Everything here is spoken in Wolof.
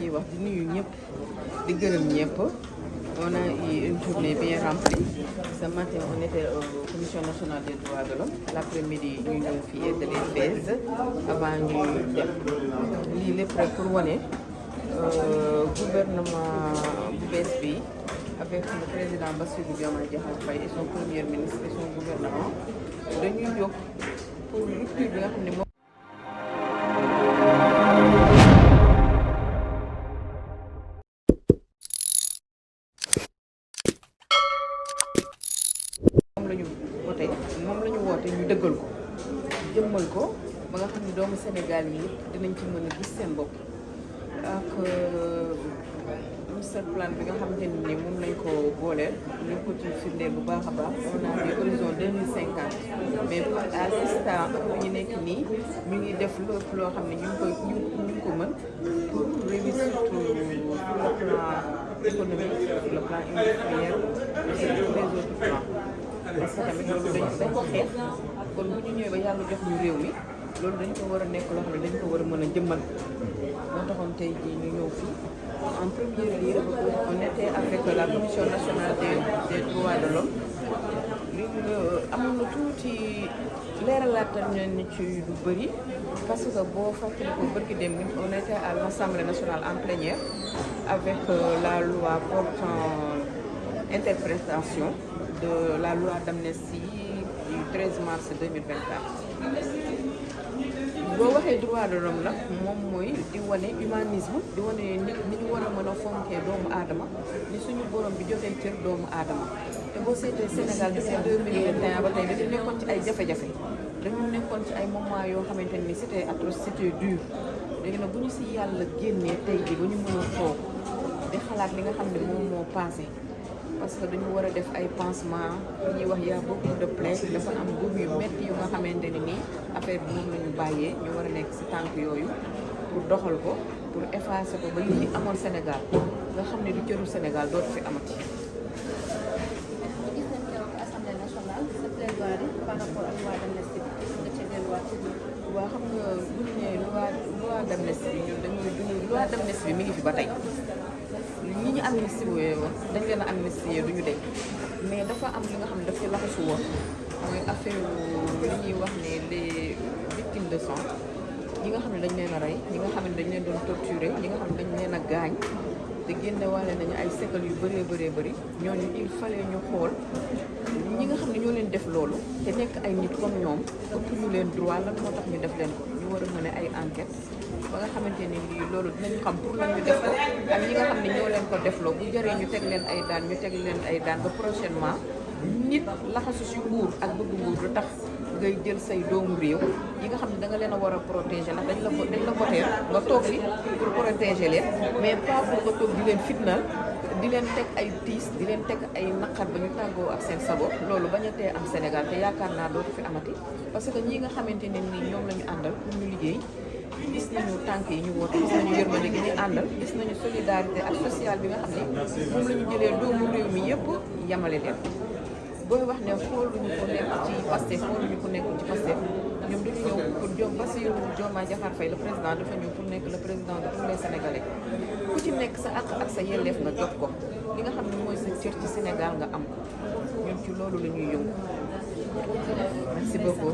ñuy wax di nuyu ñëpp di gërëm ñëpp. On a eu une journée bien remplie. Ce matin, on était aux Commission nationale des droits de l'homme. L'après-midi, ñu ñëw fi yeggale base avant ñuy dem lii lépp rek pour wane gouvernement bu bees bi avec le président Bassirou Diomaye Diakhar Faye et son premier ministre et son gouvernement dañuy jóg pour rupture bi nga xam ne moom la ñu woote ñu dëggal ko jëmmal ko ba nga xam ne doomu Sénégal yi dinañ ci mën a gis seen bopp ak master plan bi nga xamante ne ni moom lañ ko booleel ñu ko ci firndeel bu baax a baax on a vu horizon 2050 mais à l'instant ñu nekk nii ñu ngi def lépp loo xam ne ñu ngi ko mën pour réussir surtout sur le plan économique sur le plan industriel et sur les autres plans parce que tamit loolu dañ ko xeex kon bu ñu ñëwee ba yàlla jox ñu réew mi loolu dañ ko war a nekk loo xam ne dañ ko war a mën a jëmmal moo taxoon tey jii ñu ñëw fii en premier lieu on était avec la commission nationale des droits de l'homme li amoon na tuuti leeralaatal ñu ci lu bëri parce que boo fàttali ko bërki dem on était à l'Assemblée nationale en plénière avec la loi portant interprétation de la loi d'amnistie du 13 mars 2024 boo waxee droit de l'homme nag moom mooy di wane humanisme di wane nit ni ñu war a mën a fonkee doomu aadama ni suñu borom bi joxee cër doomu aadama te boo seetee Sénégal depuis 2021 ba tey dañu nekkoon ci ay jafe-jafe dañu nekkoon ci ay moment yoo xamante ni c'était atroce c'était dur léegi nag bu ñu si yàlla génnee tey ji ba ñu mën a toog di xalaat li nga xam ne moom moo passé parce que dañu war a def ay pansement li ñuy wax yaa beaucoup de plaies dafa am góob yu métti yu nga xamante ne nii affaire bi moom la ñu bàyyee ñu war a nekk si tànk yooyu pour doxal ko pour effacer ko ba li ñu amoon Sénégal nga xam ne du cëru Sénégal dootu fi amati. gis nañ keroog Assemblée nationale sa plaidoirie par rapport ak loi d'amnistie bi nga ca delluwaat ci biir. waaw xam nga bu ñu nee loi d'amnistie bi ñun dañuy loi d'amnistie bi mi ngi fi ba tey. ñi ñu amnistie woon dañ leen a amnistier duñu dee mais dafa am li nga xam ne daf ci laxasu woon mooy affaire li ñuy wax ne les victimes de sang ñi nga xam ne dañ leen a rey ñi nga xam ne dañ leen doon torturer ñi nga xam ne dañ leen a gaañ te génne waale nañu ay séquelles yu bëree bëri ñooñu il fallait ñu xool ñi nga xam ne ñoo leen def loolu te nekk ay nit comme ñoom ëpp ñu leen droit lan moo tax ñu def leen ko ñu war a mën ay enquête ba nga xamante ni lii loolu dinañu xam pour lan ñu def ko ak ñi nga xam ne ñoo leen ko defloo bu jaree ñu teg leen ay daan ñu teg leen ay daan ba prochainement nit laxasu si nguur ak bëgg nguur lu tax ngay jël say doomu réew yi nga xam ne da nga leen a war a protéger ndax dañ la voter nga toog fi pour protéger leen mais pas pour nga toog di leen fitnal di leen teg ay tiis di leen teg ay naqar ba ñu tàggoo ak seen sago loolu bañ a tee am Sénégal te yaakaar naa dootu fi amati parce que ñi nga xamante ne ni ñoom la ñu àndal pour ñu liggéey gis nañu tànk yi ñu woote gis nañu yërmande gi ñu àndal gis nañu solidarité ak sociale bi nga xam ne moom la ñu jëlee doomu réew mi yëpp yamale leen booy wax ne xooluñu ko nekk ci Pastef xooluñu ko nekk ci Pastef ñoom dañu ñëw pour Bassirou Diomaye Diakhar Faye le président dafa ñëw pour nekk le président de tous les Sénégalais ku ci nekk sa àq ak sa yelleef nga jot ko li nga xam ne mooy sa cër ci Sénégal nga am ñoom ci loolu la ñuy yëngu merci beaucoup.